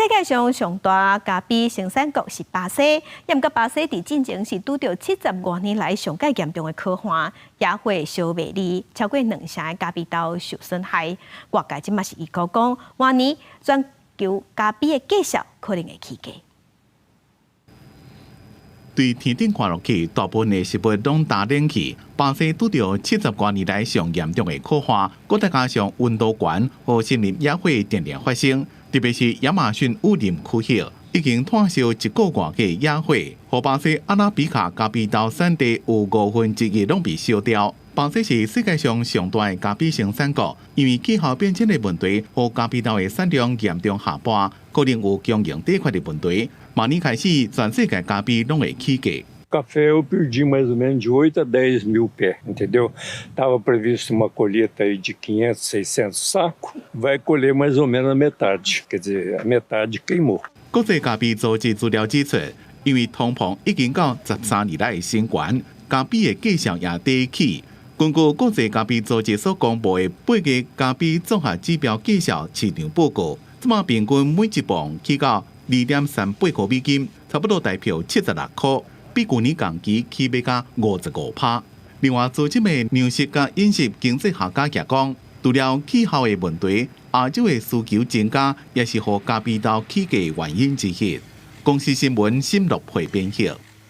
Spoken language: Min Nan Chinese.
世界上上大咖啡生產國是巴西，毋過巴西佇進前是拄著70外年來上蓋嚴重的乾旱，野火燒袂離，超過兩成的咖啡豆受損害。外界這馬是預估講，明年全球咖啡的價數可能會起價。對天頂看落去，大部分的食物攏焦冷去。巴西拄著70外年來上嚴重的乾旱，閣再加上溫度懸，予森林野火定定發生。特別是亞馬遜雨林區域，已經湠燒一個外個野火，予巴西阿拉比卡咖啡豆產地有1/5攏被燒掉。巴西是世界上上大的咖啡生產國，因為氣候變遷的問題，予咖啡豆的產量嚴重下滑，可能有供應短缺的問題。明年開始，全世界咖啡攏會起價。 Café eu perdi mais ou menos de 8 a 10 mil pés, entendeu? Tava previsto uma colheita aí de 500, 600 sacos, vai colher mais ou menos a metade, quer dizer, a metade queimou. 國際咖啡組織資料指出，因為通膨已經到13年來的新高，咖啡的價數也佇起。根據國際咖啡組織所公布的八月咖啡綜合指標價數市場報告，這馬平均每一磅起到2.38塊美金，差不多台票76塊，比舊年同期起碼加55%。另外，組織的糧食佮飲食經濟學家也講，除了氣候的問題，亞洲的需求增加，也是予咖啡豆起價原因之一。公視新聞新樂配編譯。